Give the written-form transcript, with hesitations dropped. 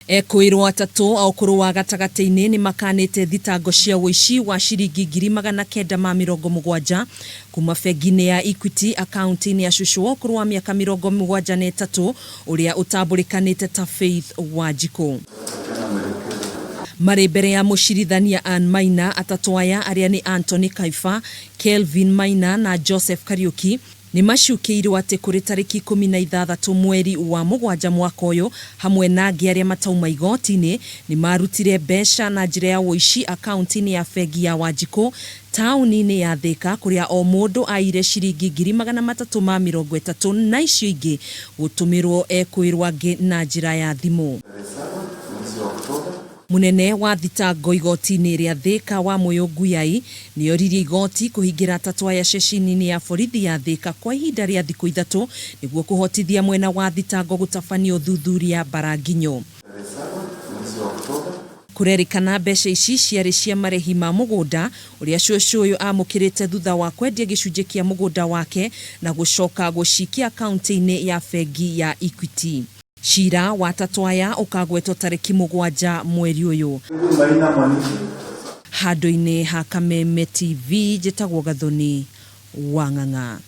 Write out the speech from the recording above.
Ekũĩrwo atatũ a ũkũrũ wa gatagatĩ-inĩ nĩmakanĩte thitango cia ũici wa ciringi 970,000 kuma bengi-inĩ ya Equity akaunti-inĩ ya cũcũ wa ũkũrũ wa mĩaka 73 ũrĩa ũtambũrĩkanĩte ta Faith Wanjikũ. Marĩ mbere ya mũcirithania Ann Maina, atatũ aya arĩa nĩ Anthony Kaifa, Kelvin Maina na Joseph Kariuki Nĩ macukĩirwo atĩ kũrĩ tarĩki 16 mweri wa mũgwanja mwaka ũyũ hamwe na angĩ arĩa matauma igoti-inĩ nĩ marutire mbeca na njĩra ya ũici akaunti-inĩ ya bengi ya Wanjikũ taũni-inĩ ya Thĩka kũrĩa o mũndũ aiyire ciringi 330,000 na icio ingĩ gũtũmĩrwo ekũĩrwo angĩ na njĩra ya thimũ. Mũnene wa thitango igoti-inĩ rĩa Thĩka Wamũyũ Nguyai nĩoririe igoti kũhingĩra atatũ aya ceceni-inĩ ya borithi ya Thĩka kwa ihinda rĩa thikũ ithatũ nĩguo kũhotithia mwena wa thitango gũtabania ũthuthuria Mbaranginyo. Kũrerĩkana mbeca ici ciarĩ cia marĩhi ma mũgũnda ũrĩa cũcũ ũyũ amũkĩrĩte thutha wa kwendia gĩcunjĩ kĩa mũgũnda wake na gũcoka gũcikia akaunti-inĩ ya bengi ya Equity. Ciira wa atatũ aya ũkagwetwo tarĩki mũgwanja mweri ũyũ. Handũ-inĩ ha Kameme TV, njĩtagwo Gathoni Wang'ang'a.